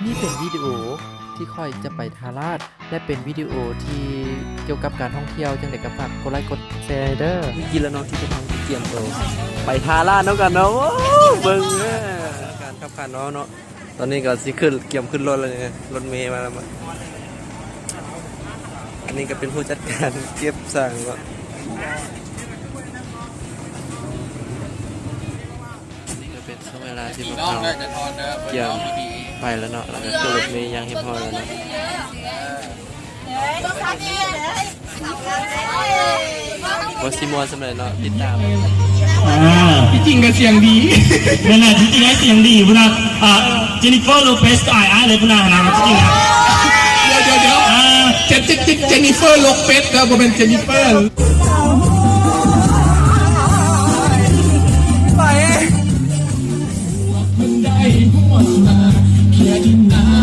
ນີ້ເປັນວິດີໂອທີ່ຂ້ອຍຈະໄປທ່າລາດ ແລະ ເປັນວິດີໂອທີ່ກ່ຽວກັບການທ່ອງທ່ຽວ. ຈັ່ງໃດກໍຝາກກົດໄລກົດແຊເດີ. ກິນແລ້ວເນາະ ທີ່ພວກເຮົາກຽມໂຕໄປທ່າລາດນຳກັນເນາະ. ໂອ້ ເບິ່ງເດີ ການຂັບຂັນເນາະ. ຕອນນີ້ກໍຊິຂຶ້ນ ກຽມຂຶ້ນລົດແລ້ວນີ້ ລົດເມມາແລ້ວ. ອັນນີ້ກໍເປັນຜູ້ຈັດການເກັບສ້າງເນາະ. ນີ້ກໍເປັນຊ່ວງເວລາທີ່ພວກເຮົາກຽມໄປແລ້ວເນາະ ແລ້ວກໍຂຶ້ນລົດເມຢ່າງຮຽບຮ້ອຍແລ້ວເນາະ. ວ່າຊິມ່ວນສ່ຳໃດເນາະ ຕິດຕາມ. ອ່າ ທີ່ຈິງກໍສຽງດີ. ແມ່ນແຫຼະ ທີ່ຈິງກໍສຽງດີພຸ້ນນະ. ອ່າ ເຈນິເຟີ ໂລເປສ ກໍອາຍໆເລີຍພຸ້ນນະ ທີ່ຈິງນະ. ດຽວໆໆ ອ່າ ເຈ ເຈ ເຈ ເຈນິເຟີ ໂລເປສ ເດີ ບໍ່ແມ່ນເຈນິເຟີ.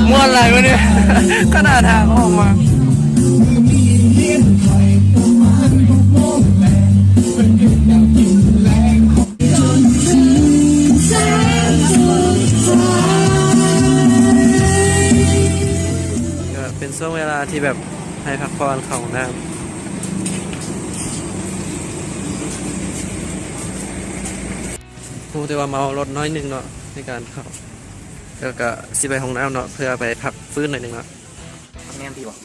ມ່ວນຫຼາຍມື້ນີ້ ຂະໜາດທາງອອກມາ. ກໍເປັນຊ່ວງເວລາທີ່ແບບໃຫ້ພັກຜ່ອນ ເຂົ້າຫ້ອງນ້ຳ. ຮູ້ແຕ່ວ່າເມົາລົດໜ້ອຍໜຶ່ງເນາະ ໃນການເຂົ້າ ແລ້ວກະຊິໄປຫ້ອງນ້ຳເນາະ ເພື່ອໄປພັກຟື້ນໜ້ອຍໜຶ່ງເນາະ. ພັກແນມຕິບໍ່?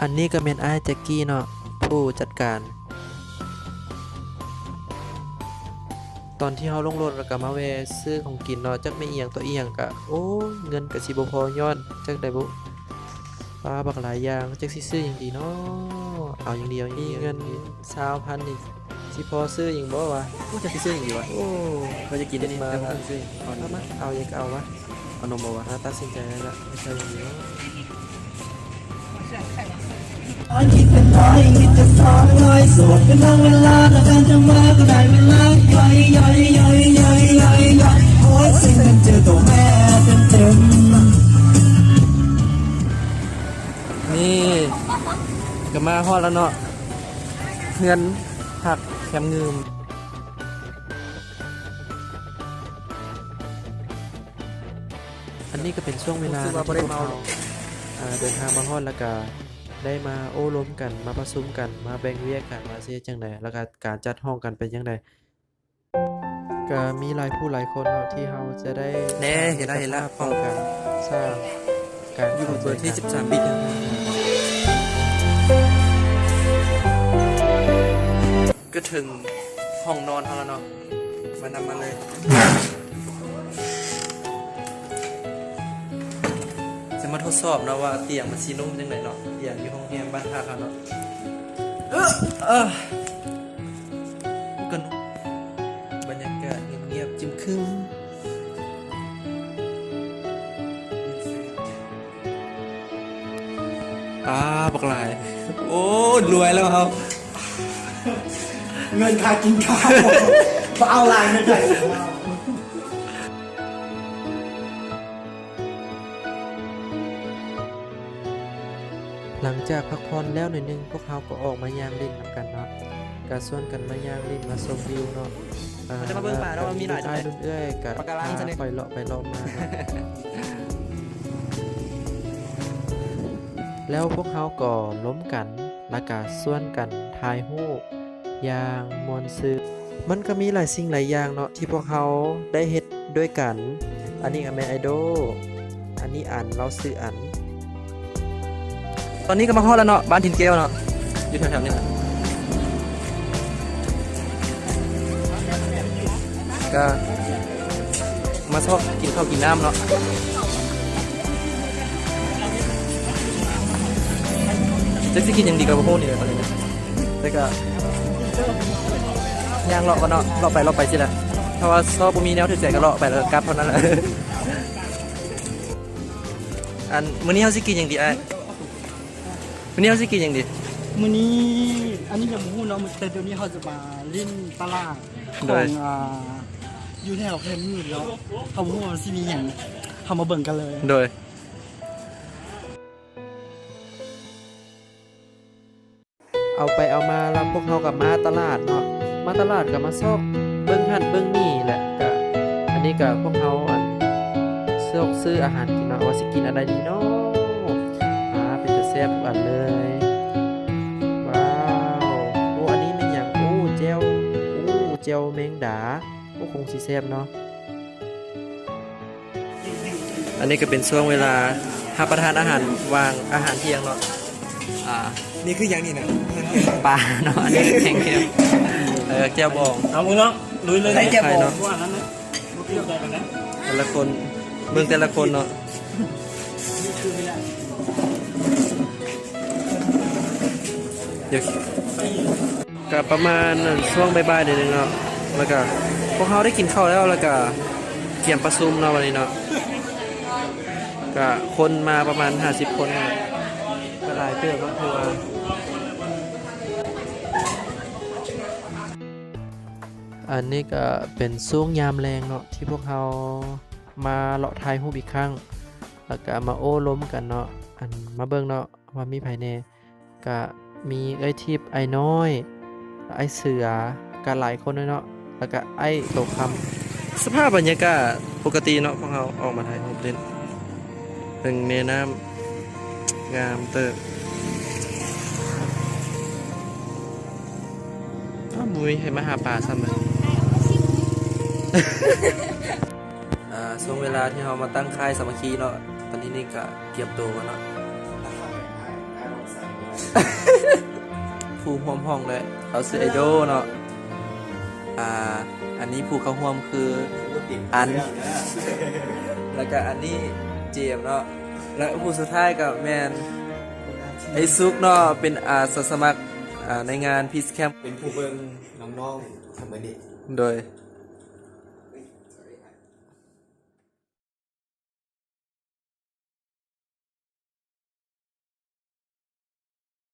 ອັນນີ້ກໍແມ່ນອ້າຍແຈັກກີ້ເນາະ ຜູ້ຈັດການ. ຕອນທີ່ເຮົາລົງລົດ ແລ້ວກໍມາແວ່ຊື້ຂອງກິນເນາະ ຈັກແມ່ນອີ່ຫຍັງຕໍ່ອີ່ຫຍັງກະ ໂອ້ຍ ເງິນກະຊິບໍ່ພໍຍ້ອນ ຈັກໄດ້ບຸ ປາ ບັກຫຼາຍຢ່າງ ຈັກຊິຊື້ຫຍັງດີເນາະ. ເອົາຫຍັງດີ ເອົາຫຍັງດີ ມີເງິນຊາວພັນນີ້ ຊິພໍຊື້ຫຍັງບໍ່ວະ? ໂອ້ ຈັກຊິຊື້ຫຍັງດີວະ? ໂອ້ ຂ້ອຍຈະກິນອັນນີ້ ແຕ່ບໍ່ຮູ້ຊິຊື້ຫຍັງ. ເອົາຫຍັງ ເອົາຫຍັງກໍເອົາວະ. ເອົານົມບໍ່ວະ? ອ່າ ຕັດສິນໃຈແລ້ວລະ ເຮັດແນວໃດດີວະ? ນີ້ກໍມາຮອດແລ້ວເນາະ ເຮືອນພັກແຄມງື່ມ. ອັນນີ້ກໍເປັນຊ່ວງເວລາທີ່ພວກເຮົາ ເດີນທາງມາຮອດ ແລ້ວກະໄດ້ມາໂອ້ລົມກັນ ມາປະຊຸມກັນ ມາແບ່ງວຽກກັນວ່າຊິເຮັດຈັ່ງໃດ ແລ້ວກະການຈັດຫ້ອງກັນເປັນຈັ່ງໃດ. ກະມີຫຼາຍຜູ້ຫຼາຍຄົນເນາະ ທີ່ເຮົາຈະໄດ້ ເຫັນແລ້ວ ເຫັນແລ້ວ ພ້ອມກັນສ້າງການ ຢູ່ເບີທີສິບສາມບິດ. ກໍເຖິງຫ້ອງນອນເຮົາແລ້ວເນາະ ມານຳມາເລີຍ. ຈະມາທົດສອບເນາະວ່າຕຽງມັນຊິນຸ້ມຈັ່ງໃດເນາະ ຕຽງຢູ່ໂຮງແຮມບ້ານພັກເຮົາເນາະ. ເອີ ເອີ ກັນ ບັນຍາກາດງຽບໆ ຈຶມຄຶມ. ອ່າ ບັກຫຼາຍ. ໂອ້ ລວຍແລ້ວເຮົາ ເງິນຄ່າກິນຂ້າວບໍ່ເອົາຫຼາຍເງິນໄປ. ຫຼັງຈາກພັກຜ່ອນແລ້ວໜ້ອຍໜຶ່ງ ພວກເຮົາກໍອອກມາຍ່າງຫຼິ້ນນຳກັນເນາະ ກະຊວນກັນມາຍ່າງຫຼິ້ນ ມາຊົມວິວເນາະ. ເອີ ຈະມາເບິ່ງປາເນາະ ວ່າມີຫຼາຍ ລຸ້ນອ້າຍເນາະ ລຸ້ນເອື້ອຍກະ ພາໄປເລາະໄປເລາະມາເນາະ. ແລ້ວພວກເຮົາກໍລົມກັນ ແລ້ວກະຊວນກັນຖ່າຍຮູບຢ່າງມ່ວນຊື່ນ. ມັນກໍມີຫຼາຍສິ່ງຫຼາຍຢ່າງເນາະ ທີ່ພວກເຮົາໄດ້ເຮັດດ້ວຍກັນ. ອັນນີ້ກໍແມ່ນໄອໂດ ອັນນີ້ອັນ ລາວຊື່ອັນ. ຕອນນີ້ກໍມາຮອດແລ້ວເນາະ ບ້ານຖິ່ນແກ້ວເນາະ ຢູ່ແຖວໆນີ້ແຫຼະ. ກໍມາຊອກກິນເຂົ້າກິນນ້ຳເນາະ. ຈັກຊິກິນຫຍັງດີກໍບໍ່ຮູ້ນີ້ແຫຼະ ຕອນນີ້ນະ. ແຕ່ກໍຍ່າງເລາະກ່ອນເນາະ ເລາະໄປເລາະໄປຊີ້ແຫຼະ. ຖ້າວ່າຊອບບໍ່ມີແນວຖືກໃຈກໍເລາະໄປແລ້ວກໍກັບເທົ່ານັ້ນແຫຼະ. ອັນ ມື້ນີ້ເຮົາຊິກິນຫຍັງດີອ້າຍ? ມື້ນີ້ເຮົາຊິກິນຫຍັງດີ? ມື້ນີ້ ອັນນີ້ຍັງບໍ່ຮູ້ເນາະ ແຕ່ດຽວນີ້ເຮົາຈະມາຫຼິ້ນຕະຫຼາດຂອງ ໂດຍ ອ່າ ຢູ່ແຖວແຄມງື່ມເນາະ. ເຮົາບໍ່ຮູ້ວ່າມັນຊິມີຫຍັງ ເຮົາມາເບິ່ງກັນເລີຍ. ໂດຍ. ເອົາໄປເອົາມາແລ້ວ ພວກເຮົາກໍມາຕະຫຼາດເນາະ ມາຕະຫຼາດກໍມາຊອກ ເບິ່ງນີ້ແຫຼະ. ກະ ອັນນີ້ກະພວກເຮົາ ອັນ ຊອກຊື້ອາຫານກິນເນາະ ວ່າຊິກິນອັນໃດດີເນາະ. ອາ ເປັນຕາແຊບທຸກອັນເລີຍ. ວ້າວ ໂອ້ ອັນນີ້ແມ່ນຫຍັງ? ໂອ້ ແຈ່ວ ໂອ້ ແຈ່ວແມງດາ. ໂອ້ ຄົງຊິແຊບເນາະ. ອັນນີ້ກະເປັນຊ່ວງເວລາຮັບປະທານອາຫານ ຫວ່າງອາຫານທ່ຽງເນາະ. ອາ ນີ້ຄືຫຍັງນີ້ນະ? ອາຫານທ່ຽງ ປາເນາະ. ອັນນີ້ແກງເຫັດ ເອີ ແຈ່ວບອງ. ເອົາເນາະ ລຸຍເລີຍ. ໃສ່ແຈ່ວບອງ ເນາະ ແຕ່ລະຄົນ ເບິ່ງແຕ່ລະຄົນເນາະ. ດຽວ ກະປະມານຊ່ວງບ່າຍໆ ໜ້ອຍໜຶ່ງເນາະ ແລ້ວກະພວກເຮົາໄດ້ກິນເຂົ້າແລ້ວ ແລ້ວກະກຽມປະຊຸມເນາະ ວັນນີ້ເນາະ. ກະຄົນມາປະມານຫ້າສິບຄົນເນາະ ກະຫຼາຍເຕີບເນາະ ຖືວ່າ. ອັນນີ້ກະເປັນຊ່ວງຍາມແລງເນາະ ທີ່ພວກເຮົາມາເລາະຖ່າຍຮູບອີກຄັ້ງ ແລ້ວກະມາໂອ້ລົມກັນເນາະ. ອັນ ມາເບິ່ງເນາະ ວ່າມີໃຜແດ່. ກະມີເອື້ອຍທິບ ອ້າຍນ້ອຍ ອ້າຍເສືອ ກະຫຼາຍຄົນເລີຍເນາະ ແລ້ວກະອ້າຍໂຕຄຳ. ສະພາບບັນຍາກາດປົກກະຕິເນາະ ພວກເຮົາອອກມາຖ່າຍຮູບຫຼິ້ນ. ເບິ່ງແມ່ນ້ຳ ງາມເຕີບ. ອ້າວ ບໍ່ມີໃຜມາຫາປາຊ້ຳເລີຍ. ອ່າ ຊ່ວງເວລາທີ່ເຮົາມາຕັ້ງຄ້າຍສາມັກຄີເນາະ ຕອນນີ້ນີ້ກະກຽມໂຕກ່ອນເນາະ. ຜູ້ຮ່ວມຫ້ອງເດ້ ເຮົາຊື່ໄອໂດເນາະ. ອ່າ ອັນນີ້ຜູ້ເຂົ້າຮ່ວມຄືອັນ ແລ້ວກະອັນນີ້ເຈມເນາະ ແລະ ຜູ້ສຸດທ້າຍກະແມ່ນໄອຊຸກເນາະ ເປັນອາສາສະໝັກ ອ່າ ໃນງານ Peace Camp ເປັນຜູ້ເບິ່ງນ້ອງໆ ທັງໝົດນີ້. ໂດຍ.